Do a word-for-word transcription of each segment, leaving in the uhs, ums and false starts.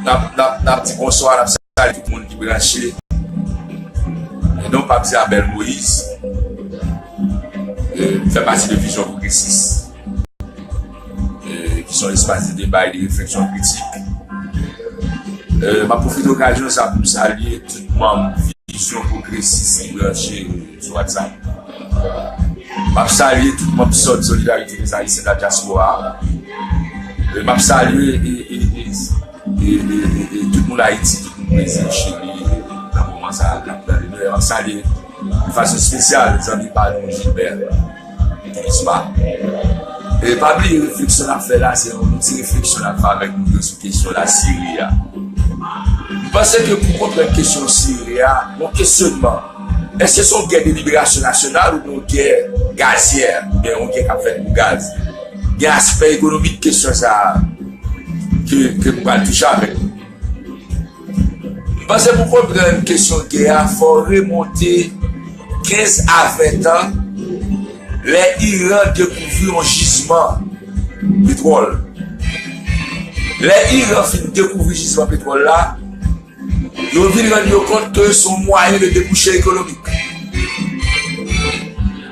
n ap, n ap, n ap di bonswa, n ap salye tout moun ki branche. E non pa m se Abel Moïse. E, m fè pati de Vizyon Pwogresis, e, ki se yon espas de deba e de refleksyon kritik. E, m ap pwofite okazyon sa pou m salye tout manm Vizyon Pwogresis ki branche sou WhatsApp. M ap salye tout manm sòd Solidarité des Haïtiens de la Diaspora. E, m ap salye e, e, e, e, e, e, e tout moun Ayiti, tout moun Brezil, Chili, nan moman sa a, k ap gade nou. E m ap salye de fason espesyal zanmi pa nou Gilbert Tourisma. E pa bliye refleksyon n ap fè la, se yon ti refleksyon n ap fè avèk nou yo sou kesyon Lasiri a. M panse ke pou konprann kesyon Siri a, yon kesyonman, èske se yon gè de liberasyon nasyonal oubyen yon gè gazyè, oubyen yon gè k ap fèt pou gaz? Gen aspè ekonomik kesyon sa a ke, ke m pral touche avèk nou. M panse pou konprann kesyon gè a, fò w remonte kenz a ven tan, lè Iran dekouvri yon jizman petwòl. Lè Iran fin dekouvri jizman petwòl la, yo vin rann yo kont ke se yon mwayen de debouche ekonomik.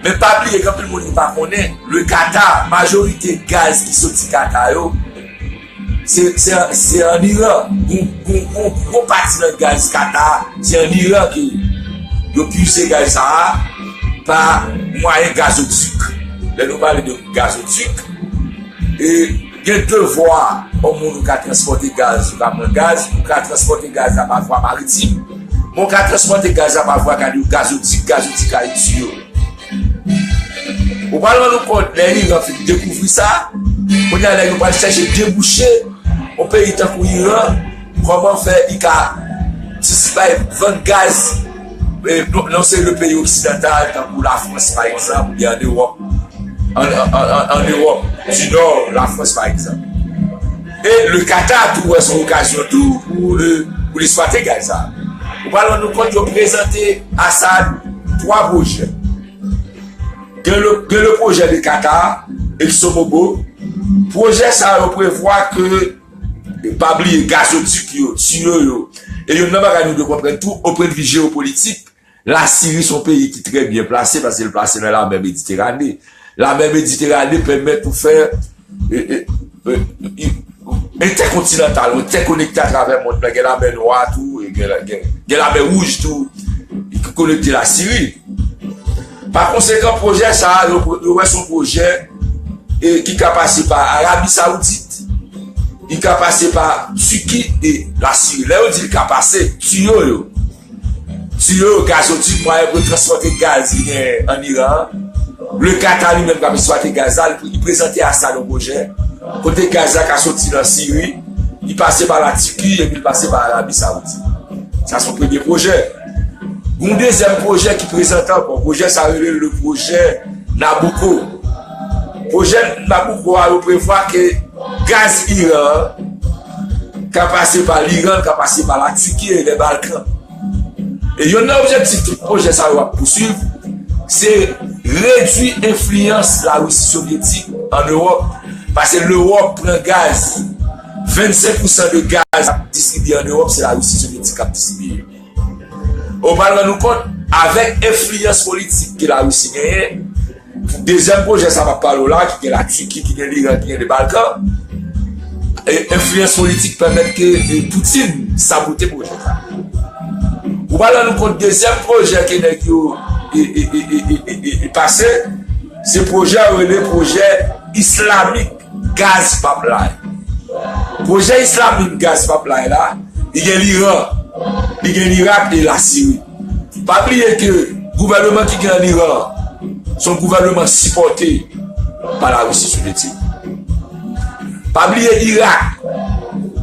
Men pa bliye, gen anpil moun ki pa konnen, le Qatar, majorite gaz ki soti Qatar yo, se, se, se ann Iran. Gon, gon, gon gwo pati nan gaz Qatar, se ann Iran ke yo pize gaz sa a pa mwayen gazodik. Lè nou pale de gazodik, e gen de vwa yon moun ou ka transpòte gaz, ou ka pran gaz, ou ka transpòte gaz la pa vwa maritim, men ou ka transpòte gaz la pa vwa gazodik, gazodik a tiyo. Ou pral rann ou kont, lè Iran fin dekouvri sa, kounye a nèg yo pral chèche debouche yon peyi tankou Iran, kòman fè i ka dis-, bay, vann gaz, e, nan, nan yon seri de peyi oksidantal, tankou Lafrans, pa egzanp, oubyen ann Ewòp, ann, ann, ann, ann Ewòp di Nò, Lafrans, pa egzanp. E le Qatar tou wè se yon okazyon tou pou, e, pou l eksplwate gaz sa. Ou pral rann ou kont, yo prezante Assad twa pwojè. Gen le, gen le pwojè de Qatar, ExxonMobil. Pwojè sa yo prevwa ke, e, pa bliye gazodik yo, tiyo yo. E youn nan bagay nou dwe konprann tou, o pwennvi jewopolitik, Lasiri se yon peyi ki trè byen plase paske l plase nan lamè Mediterane. Lamè Mediterane pèmèt ou fè, e, e, e, e, entèkontinantal, ou entèkonekte atravè mond lan. Gen lamè Nwa tou, e gen, gen, gen lamè Wouj tou, ki konekte Lasiri. Pa konsekan, pwojè sa a, yo, yo wè se yon pwojè, e, ki ka pase pa Arabi Saoudit, li ka pase pa Tiki e Lasiri. Lè yo di li ka pase, tiyo yo, tiyo yo, gazodik, mwayen pou yo transpòte gaz ki gen ann Iran an. Le Qatar li menm k ap eksplwate gaz la, li, li prezante Assad yon pwojè kote gaz la ka soti nan Siri, li pase pa Latiki epi li pase pa Arabi Saoudit. Sa se yon premye pwojè. Gon dezyèm pwojè ki prezante ankò. Pwojè sa rele le pwojè Nabucco. Pwojè Nabucco a, yo prevwa ke gaz Iran an ka pase pa Liran, ka pase pa Latiki e lè Balkan. E youn nan objektif tout pwojè sa yo ap pouswiv, se redwi enfliyans Larisi Sovyetik ann Ewòp. Paske Lewòp pran gaz, vennsenk pousan de gaz k ap distribye ann Ewòp, se Larisi Sovyetik k ap distribye. Ou pral rann ou kont, avèk enfliyans politik ke Larisi genyen, dezyèm pwojè sa m ap pale w la, ki gen Latiki, ki gen Liran, ki gen le Balkan, e enfliyans politik pèmèt ke, e, Putin sabote pwojè sa. Ou pral rann ou kont, dezyèm pwojè ke nèg yo, e, e, e pase, se pwojè yo rele pwojè islamik gaz pipeline. Pwojè islamik gaz pipeline la, li gen Liran, li gen Lirak e Lasiri. Pa bliye ke gouvènman ki gen ann Iran an, se yon gouvènman sipòte pa Larisi Sovyetik. Pa bliye Irak,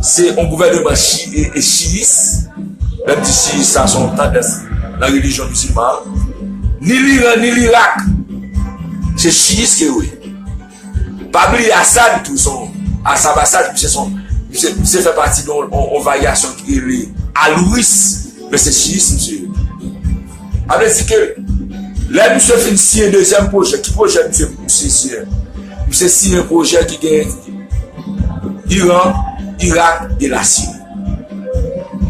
se yon gouvènman chi-, e, e chiyis. Lè m di chiyis, sa se yon tandans nan relijyon mizilman an. Ni Liran, ni Lirak, se chiyis ke yo ye. Pa bliye Assad tou, se yon, Assad, Assad, misye se yon, misye, misye fè pati de yon, yon, yon varyasyon ki rele alouris, men se chiyis misye ye. Sa vle di ke lè misye fin siyen dezyèm pwojè, ki pwojè misye, misye siyen? Misye siyen pwojè ki gen Iran, Irak e Lasiri.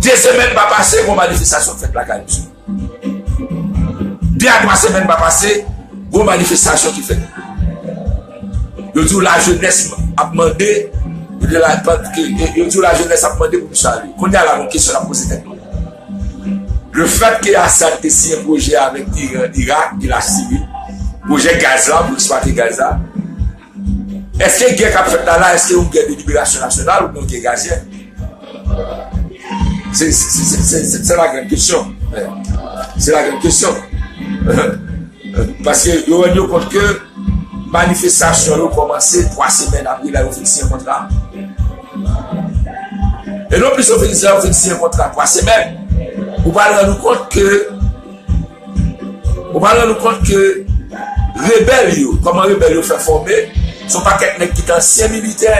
De semèn pa pase, gon manifestasyon fèt lakay misye. De a twa semèn pa pase, gon manifestasyon ki fèt. Yo di w lajenès ap mande, yo di la, yo di w lajenès ap mande pou misye ale. Kounye a la, gon kesyon n ap poze tèt nou. Le fèt ke Assad te siyen pwojè avèk Iran, Irak, ki lach sivil, pwojè gaz la, pou eksplwate gaz la, èske gè k ap fèt la la, èske yon gè de liberasyon nasyonal oubyen yon gè gazyè? Se, se, se, se, se, se la grann kesyon. Se la grann kesyon. Paske yo rann yo kont ke manifestasyon yo kòmanse twa semèn apre la yo fin siyen kontra. E non plis yo fin, yo fin siyen kontra twa semèn, ou pral rann ou kont ke Ou pral rann ou kont ke rebèl yo, kòman rebèl yo fè fòme, se yon pakèt nèg ki te ansyen militè,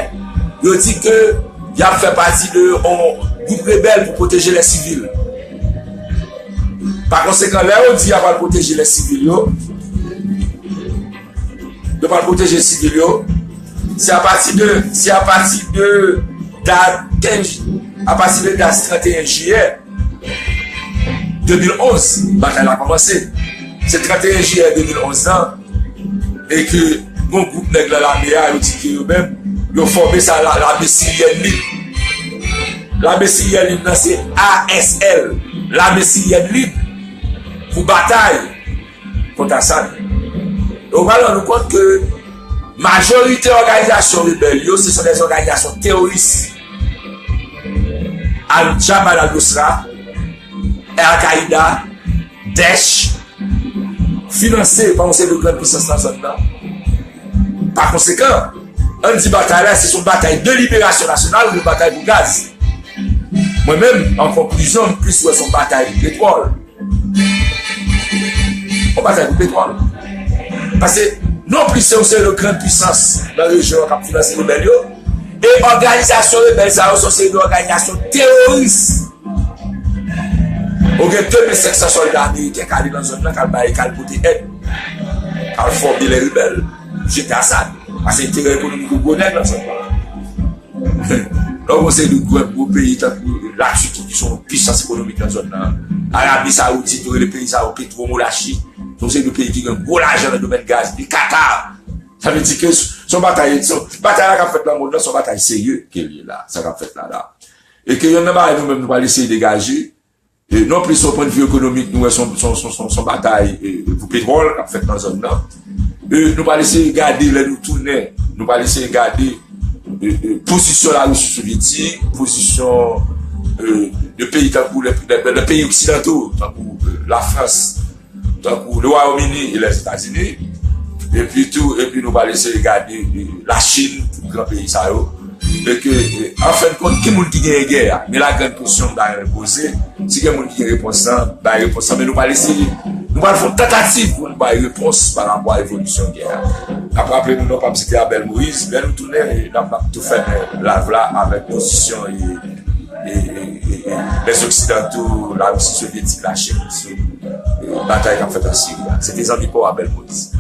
yo di ke y ap fè pati de yon gwoup rebèl pou pwoteje lè sivil. Pa konsekan, lè yo di y ap al pwoteje lè sivil yo, yo pral pwoteje sivil yo, se apati de, se apati de dat kenz, apati de dat trannteyen jiyè, de mil onz, batay la kòmanse. Se trannteyen jiyè de mil onz lan, e ke gon gwoup nèg nan lame a, yo di ke yo menm, yo fòme sa la, lame siryèn lib. Lame siryèn lib nan se A S L, lame siryèn lib, pou batay kont Assad. E ou pral rann ou kont ke majorite òganizasyon rebèl yo, se sont des organisations terroristes. Al Jabhat al-Nusra, Al-Qaida, Daesh, finanse pa yon seri de grann pisans nan zòn nan. Pa konsekan, ann di batay la, se yon batay de liberasyon nasyonal ou yon batay pou gaz. Mwen menm, an konklizyon, m plis wè se yon batay pou petwòl. Yon batay pou petwòl. Paske, non plis se yon seri de grann pisans nan rejyon an k ap finanse rebèl yo, e òganizasyon rebèl sa yo se yon seri de òganizasyon teworis. Ou gen de mil senk san sòlda ameriken k ale nan zòn nan, k al bay, k al pote èd, k al fòme lè rebèl, jete Assad. Paske enterè ekonomik ou gwo nèg nan zòn nan. Lè w gon seri de gwo, gwo peyi tankou Latiki ki se yon pisans ekonomik nan zòn nan, Arabi Sawoudit, yo rele peyi sa yo petwomolachi, se yon seri de peyi ki gen gwo lajan nan domèn gaz, de Katar. Sa vle di ke se yon batay, se yon, batay la k ap fèt nan mond lan, se yon batay serye ke l ye la, sa k ap fèt la la. E ke yonn nan bagay nou menm nou pral eseye degaje, e non plis sou pwennvi ekonomik, nou wè se yon, se yon, se yon, se yon, se yon batay, e, e, pou petwòl k ap fèt nan zòn nan. E nou pral eseye gade lè nou tounen, nou pral eseye gade, e, e, pozisyon Larisi Sovyetik, pozisyon, e, de peyi tankou lè, lè, lè peyi oksidanto, tankou, e, Lafrans, tankou le Wayòm Ini e Lèzetazini. Epi tou, epi nou pral eseye gade, e, Lachin, tout gran peyi sa yo. E ke, e, an fen de kont, ki moun ki genyen gè a? Men la grann kesyon m ta renmen poze. Si gen moun ki gen repons lan, bay repons lan. Men nou pral eseye, nou pral fè yon tantativ pou nou bay repons pa rapò a evolisyon gè a. N ap raple nou, non pa m se te Abel Moïse. Lè nou tounen, e, n ap, n ap tou fèmen live la avèk pozisyon, e, e, e, e, e, lèzoksidanto, Larisi Sovyetik, Lachin, sou, e, batay k ap fèt an Siri a. Se te zanmi pa w Abel Moïse.